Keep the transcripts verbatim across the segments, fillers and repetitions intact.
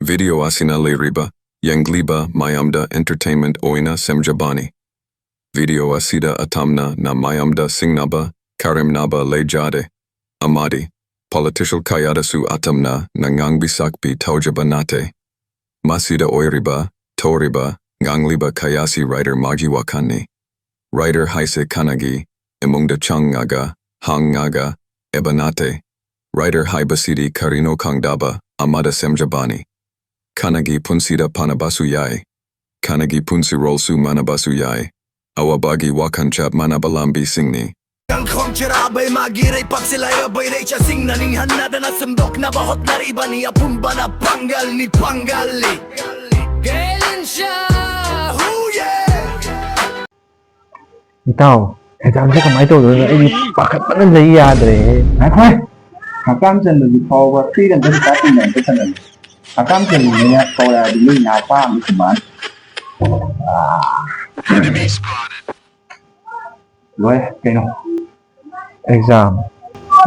Video ꯑꯁꯤꯅ ꯂꯩꯔꯤꯕ ꯌꯦꯡꯂꯤꯕ ꯃꯌꯥꯝꯗ entertainment ꯑꯣꯏꯅ ꯁꯦꯝꯖꯕꯅꯤ꯫ Video ꯑꯁꯤꯗ ꯑꯇꯝꯅ ꯅ ꯃꯌꯥꯝꯗ ꯁꯤꯡꯅꯕ, ꯀꯔꯦꯝꯅꯕ ꯂꯩꯖꯗꯦ꯫ ꯑꯃꯗꯤ political ꯀꯌꯥꯗꯁꯨ ꯑꯇꯝꯅ ꯅ ꯉꯥꯡꯕꯤ ꯁꯛꯄꯤ ꯇꯧꯖꯕ ꯅꯠꯇꯦ꯫ ꯃꯁꯤꯗ ꯑꯣꯏꯔꯤꯕ, ꯊꯣꯛꯔꯤꯕ, ꯉꯥꯡꯂꯤꯕ ꯀꯌꯥꯁꯤ writer ꯃꯥꯒꯤ ꯋꯥꯈꯜꯅꯤ꯫ Writer ꯍꯥꯏꯁꯦ ꯈꯥꯅꯒꯤ ꯏꯃꯨꯡꯗ ꯆꯪꯉꯒ, ꯍꯪꯉꯒ, ꯏꯕ ꯅꯠꯇꯦ꯫ Writer ꯍꯥꯏꯕꯁꯤꯗꯤ ꯀꯔꯤꯅꯣ ꯈꯪꯗꯕ ꯑꯃꯗ ꯁꯦꯝꯖꯕꯅꯤ꯫ ꯈꯥꯅꯒꯤ ꯄꯨꯟꯁꯤꯗ ꯐꯥꯅꯕꯁꯨ ꯌꯥꯏ꯫ ꯈꯥꯅꯒꯤ ꯄꯨꯟꯁꯤꯔꯣꯜꯁꯨ ꯃꯥꯟꯅꯕꯁꯨ ꯌꯥꯏ꯫ ꯑꯋꯥꯕꯒꯤ ꯋꯥꯈꯜ ꯆꯞ ꯃꯥꯟꯅꯕ ꯂꯝꯕꯤꯁꯤꯡꯅꯤ꯫ ꯀꯪꯈꯣꯡ ꯆꯔꯥꯕꯩ ꯃꯥꯒꯤ ꯂꯩꯄꯥꯛꯁꯤ ꯂꯥꯏꯔꯕꯩ ꯂꯩꯆꯠꯁꯤꯡꯅ ꯅꯤꯡꯍꯟꯅꯗꯅ ꯁꯦꯝꯗꯣꯛꯅꯕ ꯍꯣꯠꯅꯔꯤꯕꯅꯤ꯫ ꯑꯄꯨꯝꯕꯅ ꯄꯥꯡꯒꯜꯅꯤ, ꯄꯥꯡꯒꯜꯅꯤ꯫ ꯒꯦꯂꯤꯟꯁꯥ, ꯍꯨꯌꯦ! ꯏꯇꯥꯎ, examꯁꯦ ꯀꯃꯥꯏꯅ ꯇꯧꯗꯣꯏꯅꯣ? ꯑꯩꯗꯤ ꯄꯥꯈꯠꯄꯅ ꯂꯩ ꯌꯥꯗ꯭ꯔꯦ꯫ ꯉꯥꯏꯈꯣꯍꯦ! ꯍꯀꯥꯝ ꯆꯟꯕꯁꯤ ꯐꯥꯎꯕ ꯐ꯭ꯔꯤꯗ ꯑꯝꯇ ꯄꯩꯁꯥ ꯇꯤꯡꯅ ꯑꯝꯇ ꯆꯠꯂꯒꯦ꯫ ꯍꯀꯥꯝ ꯆꯟꯕꯅꯤꯅ ꯀꯧꯔꯛꯑꯗꯤ ꯃꯤ ꯅꯥꯄꯥ ꯑꯃ ꯈꯨꯝꯃꯛꯑꯅꯤ꯫ ꯑꯥ꯫ ꯂꯣꯏꯔꯦ ꯀꯩꯅꯣ? Exam꯫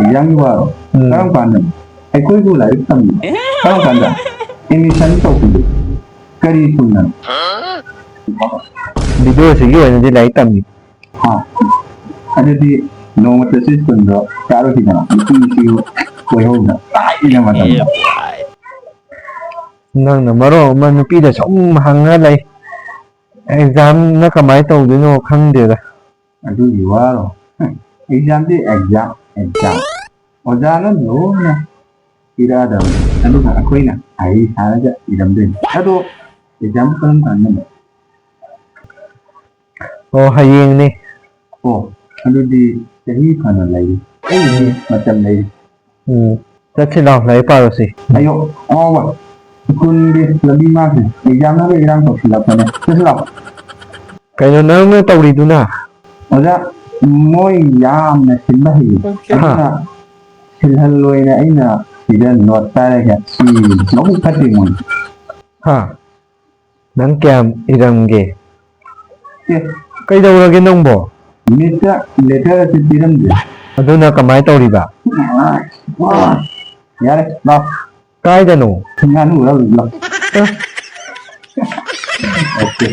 Examꯒꯤ ꯋꯥꯔꯣ? ꯎꯝ꯫ ꯀꯔꯝ ꯀꯥꯟꯗꯅꯣ? ꯑꯩꯈꯣꯏꯕꯨ ꯂꯥꯏꯔꯤꯛ ꯇꯝꯕꯤꯕ ꯀꯔꯝ ꯀꯥꯟꯗ? Admission ꯇꯧꯕꯤꯕ ꯀꯔꯤ ꯁ꯭ꯀꯨꯜꯗꯅꯣ? Videoꯁꯤꯒꯤ ꯑꯣꯏꯅꯗꯤ ꯂꯥꯏꯔꯤꯛ ꯇꯝꯃꯤ꯫ ꯍꯥ? ꯑꯗꯨꯗꯤ ꯅꯣꯡꯃꯇꯁꯨ ꯁ꯭ꯀꯨꯜꯗꯣ ꯀꯥꯔꯨꯁꯤꯗꯅ, ꯅꯨꯄꯤꯁꯤꯕꯨ ꯀꯣꯏꯍꯧꯗ ꯇꯥꯏꯅ ꯃꯇꯝꯗ꯫ ꯅꯪꯅ ꯃꯔꯣꯟ ꯑꯃ ꯅꯨꯄꯤꯗ ꯁꯨꯝ ꯍꯪꯉ ꯂꯩ꯫ Examꯅ ꯀꯃꯥꯏꯅ ꯇꯧꯗꯣꯏꯅꯣ ꯈꯪꯗꯦꯗ꯫ ꯑꯗꯨꯒꯤ ꯋꯥꯔꯣ? Examꯗꯤ exam, exam꯫ ꯑꯣꯖꯥꯅ ꯂꯣꯏꯅ ꯄꯤꯔꯛꯑꯗꯕꯅꯤ꯫ ꯑꯗꯨꯒ ꯑꯩꯈꯣꯏꯅ ꯑꯍꯩ ꯁꯥꯔꯒ ꯏꯔꯝꯗꯣꯏꯅꯤ꯫ ꯑꯗꯣ exam ꯀꯔꯝ ꯀꯥꯟꯗꯅꯣ? ꯑꯣ, ꯍꯌꯦꯡꯅꯦ꯫ ꯑꯣ, ꯑꯗꯨꯗꯤ ꯆꯍꯤ ꯐꯅ ꯂꯩꯔꯤ꯫ ꯑꯩꯒꯤꯗꯤ ꯃꯇꯝ ꯂꯩꯔꯤ꯫ ꯎꯝ, ꯆꯠꯁꯤ ꯂꯥꯎ, ꯂꯥꯏꯔꯤꯛ ꯄꯥꯔꯨꯁꯤ꯫ ꯑꯌꯣ, ꯑꯉꯥꯎꯕ, ꯁ꯭ꯀꯨꯜꯒꯤ ꯂꯝꯕꯤ ꯃꯥꯡꯈ꯭ꯔꯦ꯫ Examꯅꯒ ꯏꯔꯥꯡ ꯇꯧꯁꯤꯜꯂꯛꯄꯅꯦ꯫ ꯆꯠꯁꯤ ꯂꯥꯎ꯫ ꯀꯩꯅꯣ ꯅꯪꯅ ꯇꯧꯔꯤꯗꯨꯅ? ꯑꯣꯖꯥ, ꯃꯣꯏ ꯌꯥꯝꯅ ꯁꯤꯟꯕ ꯍꯩꯌꯦ꯫ ꯑꯗꯨꯅ ꯁꯤꯜꯍꯜꯂꯣꯏꯅ ꯑꯩꯅ ꯁꯤꯗ note ꯄꯥꯏꯔꯒ ꯏꯔꯤꯅꯤ꯫ ꯃꯕꯨꯛ ꯐꯠꯇꯦ ꯃꯣꯏ꯫ ꯍꯥ? ꯅꯪ ꯀꯌꯥꯝ ꯏꯔꯝꯒꯦ? ꯑꯦ꯫ ꯀꯩꯗꯧꯔꯒꯦ ꯅꯪꯕꯣ? Miss ꯇ letter ꯑꯁꯤ ꯄꯤꯔꯝꯗꯦ꯫ ꯑꯗꯨꯅ ꯀꯃꯥꯏ ꯇꯧꯔꯤꯕ? ꯌꯥꯔꯦ, ꯂꯥꯎ꯫ ꯀꯥꯏꯗꯅꯣ? ꯉꯥꯅꯨ ꯂꯧꯔꯨꯁꯤ ꯂꯥꯎ꯫ ꯑ, ꯑꯣꯀꯦ꯫